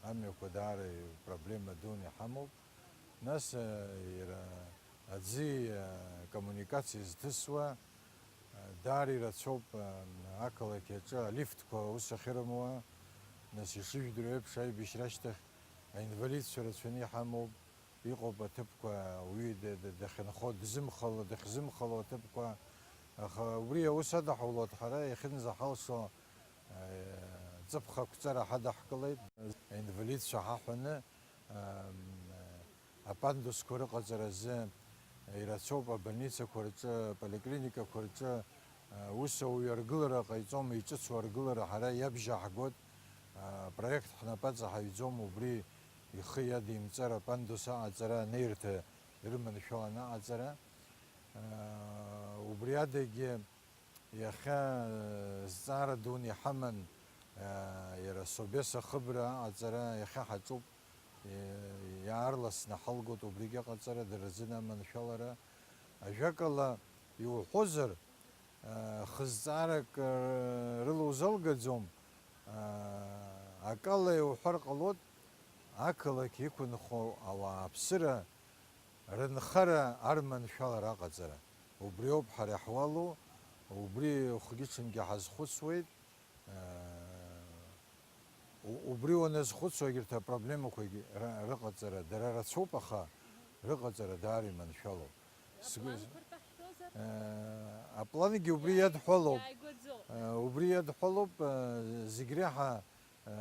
Амҩақәа даара проблема дуны иҳамоуп. Нас, а, иара аӡи, а, коммуникациа зҭысуа, Даара ирацәоуп, ақалақь аҿы алифтқәа аус ахьырымуа, нас, ишыжәдыруа еиԥш, аибашьра ашьҭахь аинвалидцәа рацәаны иҳамоуп, иҟоуп аҭыԥқәа, ауаҩы да-, да-, дахьынхо, дзымхало, дахьзымхало аҭыԥқәа, аха убри аус адаҳулоит ҳара иахьынӡаҳалшо, ҵыԥх ақәҵара ҳадаҳкылеит, аинвалидцәа ҳаҳәаны, Апандусқәа рыҟаҵаразы ирацәоуп абольницақәа рҿы, аполиклиникақәа рҿы, ус ауаҩы аргылара ҟаиҵом, иҿыцу аргылара ҳара иабжьаҳгоит, апроект ҳнапаҵаҳаҩӡом, убри ихы иадимҵар апандус аҟаҵара, анеирҭа ирыманшәалан аҟаҵара. Убри адагьы Иахьа, э, зҵаара дуны иҳаман, э, иара Собес ахыбра аҟаҵара иахьа ҳаҿуп, э, иаарласны ҳалгоит убригь аҟаҵара, дара рзын аманшәалара. Ажәакала, иуҳәозар, э, хызҵаарак, э, рыла узалгаӡом, э, акала иуҳәар ҟалоит, ақалақь иқәынхо ауааԥсыра рынхара арманшәалара аҟаҵара. Убриоуп ҳара иаҳуалу, убри хәгьы-ҽынгьы ҳазхәыцуеит. У-, убри уаназхәыцуа, егьырҭ апроблемақәагьы ра-, рыҟаҵара дара рацәоуп, аха рыҟаҵара даара иманшәалоуп. Сгәы-, Апланқәа ртәы ҳҳәозар? Э, аплангьы убри Иааигәа-, иадҳәалоуп. Иааигәаӡоуп. Э, убри иадҳәалоуп, э, зегь реиҳа, э,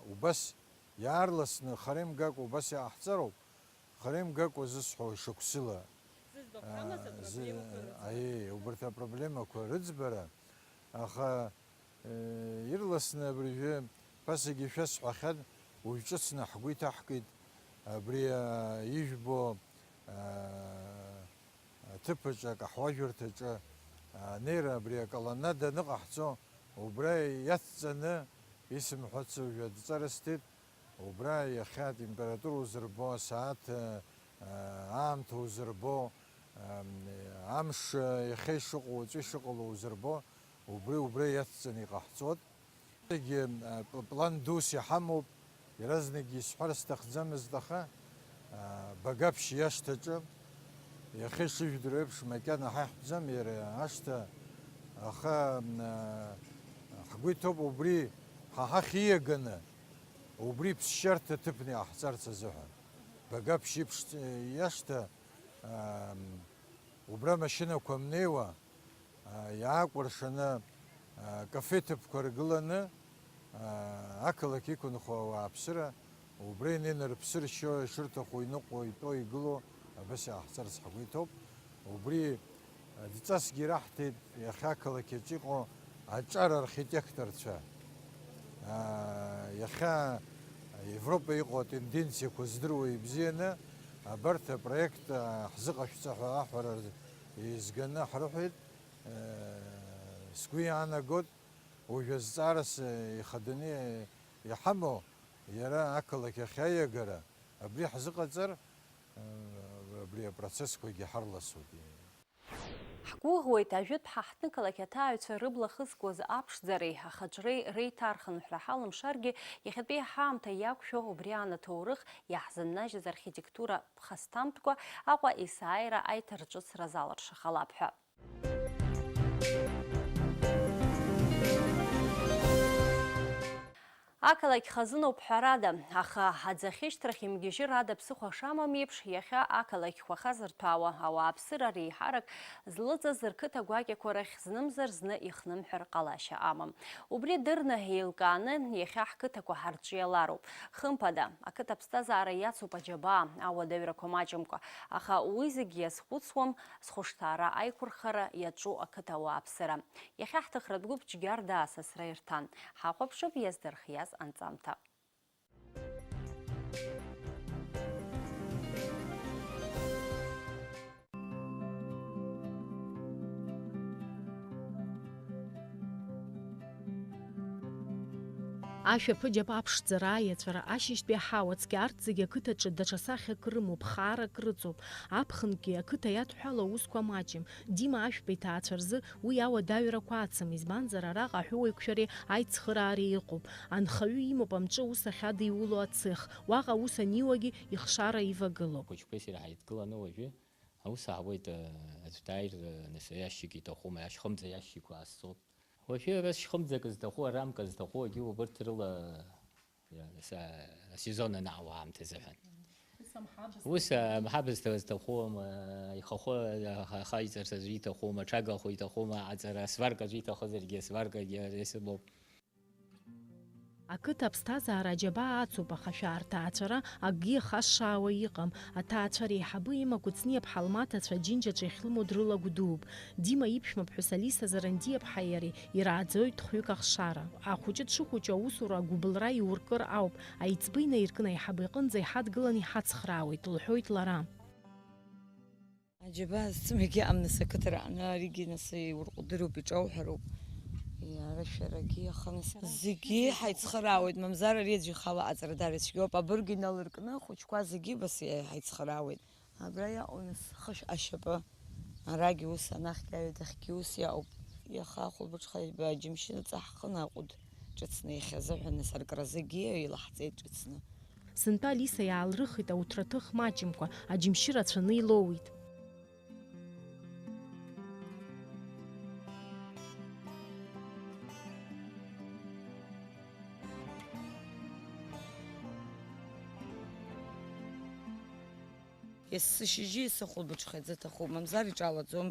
убас иаарласны, хара имгакәа убас иҟаҳҵароуп. Хара имгакәа зысҳәо шықәсыла, Зыӡбахә а, ҳамаз зы-, апроблемақәа рыӡбара. Аиеи, убарҭ апроблемақәа рыӡбара, аха, э, ирласны абыржәы ԥасагьы шәасҳәахьан, уажә ҿыцны ҳгәы иҭаҳкит, абри, а, ижәбо, а, аҭыԥаҿы, акаҳуажәырҭаҿы, а, анеира абри аколоннада аныҟаҳҵо, убра иацҵаны, исымҳәац уажә адҵа рысҭеит, Убра иахьа атемпература узырбо, асааҭ, э, аамҭа узырбо, ам, амш, э, иахьа ишыҟоу, уаҵәы ишыҟало узырбо, убри, убра иацҵаны иҟаҳҵоит. Зегьы, э, п-, план дус иҳамоуп, иаразнакгьы исҳәар сҭахӡамызт, аха, э, Багаԥшь иашҭаҿы, иахьа ишыжәдыруа еиԥш, макьана ҳаиҳәӡам иара ашҭа, аха, э, ҳгәы иҭоуп убри ҳа ҳахь ииаганы, Убри ԥсшьарҭа ҭыԥны иҟаҳҵарц азыҳәан. Багаԥшь иԥш, э, иашҭа, ам, убра машьынақәа мнеиуа, а, иаакәыршаны, а, кафе ҭыԥқәа ргыланы, а, ақалақь иқәынхо ауааԥсыра убра инеины рыԥсы ршьо, ишырҭаху иныҟәо, итәо, игыло, Абас иҟаҳҵарц ҳгәы иҭоуп. Убри адҵасгьы ираҳҭеит иахьа ақалақь аҿы иҟоу аҿар архитекторцәа. Аа, иахьа Европа иҟоу атенденциақәа здыруа ибзианы, абарҭ апроект, аа, ҳзыҟашәҵа ҳәа аҳәара еизганы ҳрыҳәеит. Сгәы иаанагоит, уажә азҵаарас ихаданы иҳамоу иара ақалақь ахь аиагара, абри ҳзыҟаҵар, Абри апроцессқәагьы ҳарласуеит. Ҳгәыӷуеит, ажәытә ҳаҳҭнықалақь аҭааҩцәа рыбла хызкуаз аԥшӡареи ахаҿреи реиҭархынҳәра ҳалымшаргьы, иахьатәи ҳаамҭа иақәшәо убри аан аҭоурых иаҳзыннажьыз архитектура ԥхасҭамтәкәа Аҟәа есааира аиҭарҿыцра заларшахалап ҳәа. Ақалақь хазыноуп ҳәарада, аха аӡахьышьҭрахь имгьежьыр ада ԥсыхәа шамам еиԥш, иахьа ақалақьқәа хазырҭәаауа ауааԥсыра реиҳарак злыҵаз рқыҭа гәакьақәа рахь знымзар зны ихнымҳәыр ҟалашьа амам. Убри дырны, еилкааны, иахьа ҳқыҭақәа ҳарҿиалароуп. Хымԥада, ақыҭа аԥсҭазаара иацуп аџьабаа, ауадаҩрақәа маҷымкәа, аха уи зегь иазхәыцуам, Зхәышҭаара аиқәырхара иаҿу ақыҭа ауааԥсыра. Иахьа ҳҭыхратә гәыԥ Џьгьарда асасра ирҭан. Ҳахәаԥшып иаздырхиаз анҵамҭа. Ашәаԥыџьаԥ аԥшӡара, аиаҵәара, ашьыжьтәи аҳауа цқьа, арҭ зегьы ақыҭаҿы даҽа сахьак рымоуп, хаарак рыҵоуп. Аԥхынгьы ақыҭа иадҳәало аусқәа маҷым. Дима Ашәба иҭаацәа рзы уи ауадаҩрақәа ацым, избанзар, араҟа аҳәыуеиқәшәареи аицхыраареи ыҟоуп. Анхаҩы имоуп амҿы аус ахьадиуло ацех, уаҟа аус аниуагьы ихшара ивагылоуп. Хәыҷқәеи сареи ҳаидгыланы уажәы аус аҳуеит, э, аӡә дааир, э, нас иашьчик иҭахума, иашьхымӡа иашьчикқәа аасцоуп. Уажәы ара шьхымӡак зҭаху, арамка зҭаху, егьи убырҭ рыла, са-, асезон анаауа аамҭазыҳәан. Ус амҳабысҭа зҭахума, ихахәы аха-, ахаиҵарҭа аӡәы иҭахума, аҽага ахәы иҭахума, аҵара, асварка аӡәы иҭахызаргьы, асваркагьы ари сымоуп. Ақыҭа аԥсҭазаара аџьабаа ацуп, аха шәаарҭаацәара акгьы иахашшаауа иҟам. Аҭаацәа реиҳабы Има Кәыҵниаԥҳа лмаҭацәа Џьынџьаҿы иахьлымоу дрылагәыдууп. Дима иԥшәмаԥҳәыс Алиса Зарандиаԥҳаи иареи ирааӡоит хәҩык ахшара. Ахәыҷы дшыхәыҷу аусура агәыбылра иуркыр ауп. Аиҵбы инаиркны аиҳабы иҟынӡа иҳадгыланы иҳацхраауеит, лҳәоит лара. Аџьабаа зцым егьыҟам, нас, ақыҭа раҟны аригьы, нас, иурҟәдыруп, иҿауҳәароуп. Иара шәарагьы, аха, нас, зегьы ҳаицхыраауеит, мамзар ари аӡәы ихала аҵара дара ицәгьоуп. Абыргьы иналыркны ахәыҷқәа зегьы бас иа-, ҳаицхыраауеит. Абра иаҟоу, нас, хышә ашьапы, арагьы ус, анахьгьы аҩадахьгьы ус иаауп. Иаха ахәылбыҽха ҩба џьымшьы ҵаҳхын аҟәыд ҿыцны, иахьазыҳәан, нас, аркразыгьы илаҳҵеит ҿыцны. Сынтәа Алиса иаалрыхит ауҭраҭых маҷымкәа, аџьымшьы рацәаны илоуит. Есышьыжьы исыхәылбыҽхеит, дзаҭаху, мамзар иҿалаӡом.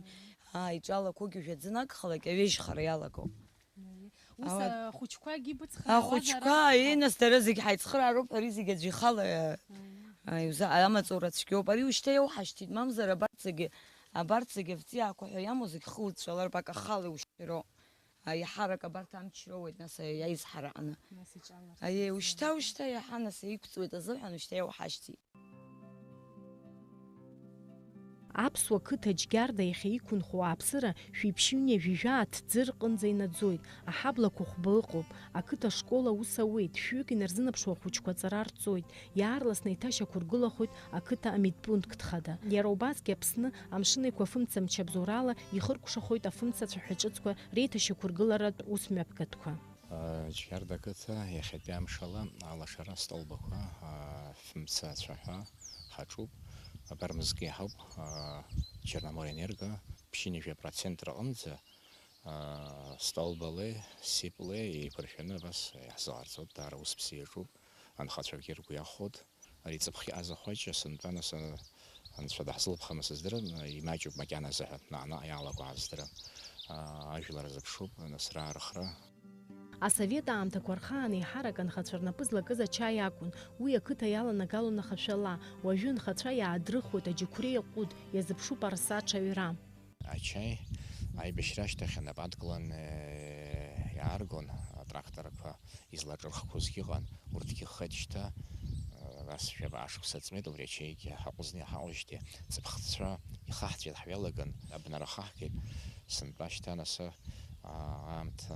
Аа, иҿалақәогьы жәаӡәы нагхалак, аҩежьхара иалагоуп. Ус Ауа- ахәыҷқәагьы быцхраауазар Ахәыҷқәа, акәхап. Ии, нас дара зегь ҳаицхыраароуп, ари зегь аӡә ихала, Аиеи. а, иуза-, амаҵура цәгьоуп. Ари ушьҭа иоуҳашьҭит, мамзар абарҭ зегьы, абарҭ зегьы авҵиаақәа ҳәа иамоу зегь хы уцәалартә акы ахала иушьҭроу. А, иаҳарак абарҭ амч роуеит, нас, а, иаизҳара аҟны. Нас иҿаларц Аиеи, азыҳәан. Ушьҭа, ушьҭа иаҳа, нас, еиқәҵуеит азыҳәан, ушьҭа иоуҳашьҭит. Аԥсуа қыҭа Џьгьарда иахьа иқәынхо ауааԥсыра шәиԥшьыҩ ҩажәа аҭӡы рҟынӡа инаӡоит, аҳаблақәа хәба ыҟоуп, ақыҭа школ аус ауеит, шәҩык инарзынаԥшуа ахәыҷқәа аҵара рҵоит, иаарласны еиҭашьақәыргылахоит ақыҭа амедпункт хада. Иара убасгьы Аԥсны Амшын Еиқәа афымца мчабзоурала ихыркәшахоит афымцацәа ҳәа ҿыцқәа реиҭашьақәыргыларатә ус мҩаԥгатәқәа. Џьгьарда ақыҭа иахьатәи амшала алашара астолбақәа, афымца ацәаҳәа ҳаҿуп. Абар мызкы иаҳауп, Черноморенерго ԥшьынҩажәа процент рҟынӡа, столбалеи сиплеи еиқәыршәаны абас иаҳзаҟарҵоит. Даара ус бзиа иаҿуп, анхацәагьы ргәы иахәоит. Ари ҵыԥх иҟаз ахәаҷ сынтәа, нас, а, анцәа даҳзылԥхама сыздырам, а, имаҷуп макьаназы ҳәа, наҟ-наҟ иаалакәаа сыздырам. А, ажәлар азыԥшуп, нас, раарыхра. Асовет аамҭақәа рхаан еиҳарак анхацәа рнапы злакыз ачаи акәын, уи ақыҭа иаланагалон ахашәала, уажәы анхацәа иаадрыхуеит аџьықәреи аҟәыд, иазыԥшуп арса аҽаҩра. Ачаи аибашьра ашьҭахь анапы адкылан, э, иааргон атракторқәа излаҿырхқәозгьы ыҟан, урҭгьы хеит шьҭа, э, ас жәабаҟа шықәса ҵуеит убри ачаигьы ҳаҟәызны иҳаҟоижьҭеи, ҵыԥхцәа ихаҳҵәеит, ҳҩалаган, абнара хаҳгеит, сынтәа шьҭа нас, а, аамҭа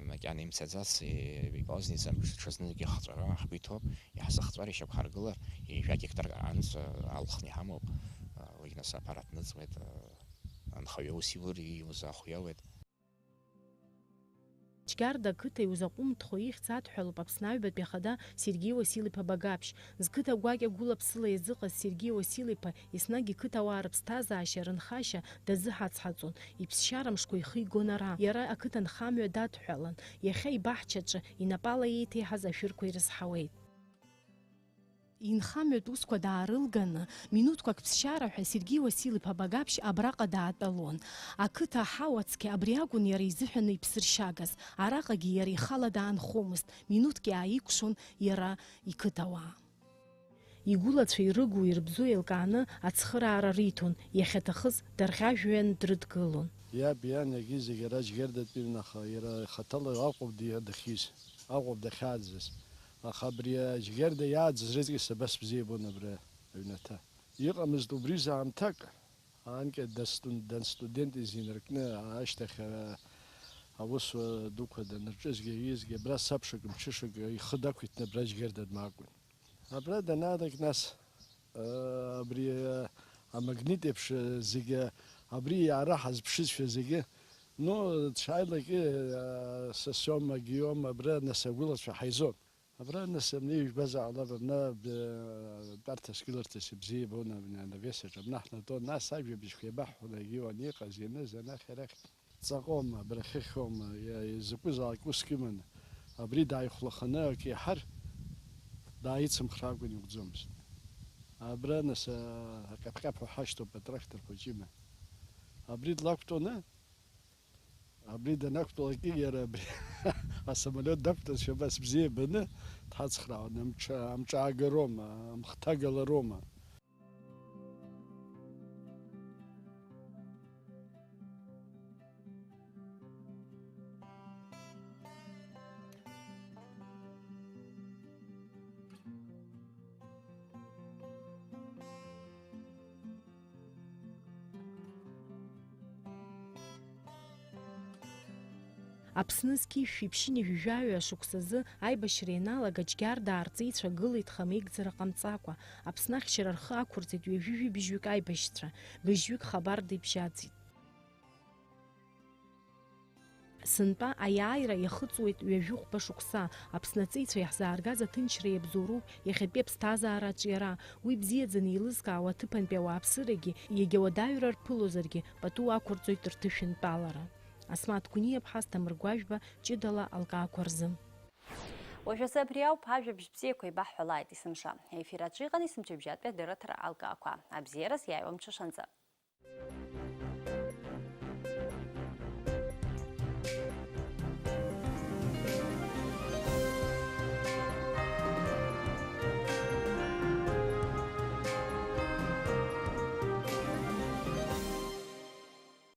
макьана имцаӡац, и-, ипоздница, ҽазныкгьы ахҵәара ҳгәы иҭоуп, иаҳзыхҵәар, ишьақәҳаргылар, ҩажәа гектар анҵәа алхны иҳамоуп, а, уигь нас аԥара ҭныҵуеит, а, Анхаҩы аус иур, ииуз ахә иауеит. Џьгьарда ақыҭа иузаҟәымҭхо ихьӡ адҳәалоуп Аԥсны аҩбатәи ахада Сергеи Уасил-иԥа Багаԥшь. Зқыҭа гәакьа гәыла-ԥсыла иазыҟаз Сергеи Уасил-иԥа еснагь иқыҭауаа рыԥсҭазаашьа, рынхашьа дазыҳацҳаҵон, иԥсшьара мшқәа ихигон ара. Иара ақыҭанхамҩа дадҳәалан, иахьа ибаҳчаҿы инапала еиҭеиҳаз ашәырқәа ирызҳауеит. Инхамҩатә усқәа даарылганы, минуҭқәак ԥсшьара ҳәа Сергеи Уасил-иԥа Багаԥшь абраҟа даатәалон. Ақыҭа аҳауа цқьа абри акәын иара изыҳәаны иԥсыршьагаз. Араҟагьы иара ихала даанхомызт, минуҭк иааикәшон иара иқыҭауаа. Игәылацәа ирыгу-ирбзу еилкааны ацхыраара риҭон, иахьаҭахыз дарӷьажәҩан дрыдгылон. Иаб, иан, егьи зегь ара Џьгьардатәи рнаха, иара ихаҭала Аҟәа ди-, дахьиз, Аҟәа дахьааӡаз. Аха абри Џьгьарда иааӡаз рызегьы са абас бзиа ибон абра аҩнаҭа. Иҟамызт убри заамҭак, анкьа дастун-, данстудент изы инаркны ашьҭахь, а, аусура дуқәа данырҿызгьы, иизгьы, абра сабшак, мҽышак ихы дақәиҭны абра Џьгьарда дмаакәын. Абра данаалак, нас, а, абри, а, амагнит еиԥш, а, зегьы, абри иаара ҳазԥшызшәа зегьы, ну, дшааилак, а, Сосиома, Гиома, абра, нас, агәылацәа ҳаизон. Абра, нас, абни ижәбазар ҟалап, абна, б-, тәарҭас, гыларҭас ибзиа ибон, абни анавес аҿы абна ҳнатәон, нас ажәабжьқәа еибаҳҳәон, егьиуан иҟаз, ианыз, анахь, арахь. Ҵаҟоума, абрахьыхьоума, иа-, изакәызаалак уск иманы, абри дааихәлаханы акы иаҳар, дааицымхраакәан иуӡомызт. Абра, нас, а, аҟьаԥ-ҟьаԥҳәа ҳашьҭоуп атрактор хәыҷ има. Абри длақәтәаны, абри данақәтәалакгьы, иара абри асамолиот дақәтәазшәа абас бзиа ибаны дҳацхраауан, амҿы, амҿы аагароума, амхҭагалароума. Аԥсны зқьи жәшәи ԥшьынҩажәи жәаҩа шықәсазы аибашьра ианалага, Џьгьардаа рҵеицәа гылеит хамеигӡара ҟамҵакәа. Аԥсны ахьчара рхы ақәырҵеит ҩажәи жәибжьҩык аибашьцәа, быжьҩык хабарда ибжьаӡит. Сынтәа аиааира иахыҵуеит ҩажәи хәба шықәса, Аԥсны аҵеицәа иаҳзааргаз аҭынчреи абзоуроуп иахьатәи аԥсҭазаара аҿиара. Уи бзиаӡаны еилызкаауа аҭыԥантәи ауааԥсырагьы, иагьа уадаҩра рԥылозаргьы, пату ақәырҵоит рҭышәынтәалара. Асмаҭ Гәниаԥҳа, Асҭамыр Гәажәба, ҷыдала алкаақәа рзы. Уажәазы абри ауп, ажәабжь бзиақәа еибаҳҳәалааит есымша. Ефир аҿы иҟан есымчыбжьатәи адырраҭара алкаақәа. Абзиараз иааиуа мҽышанӡа.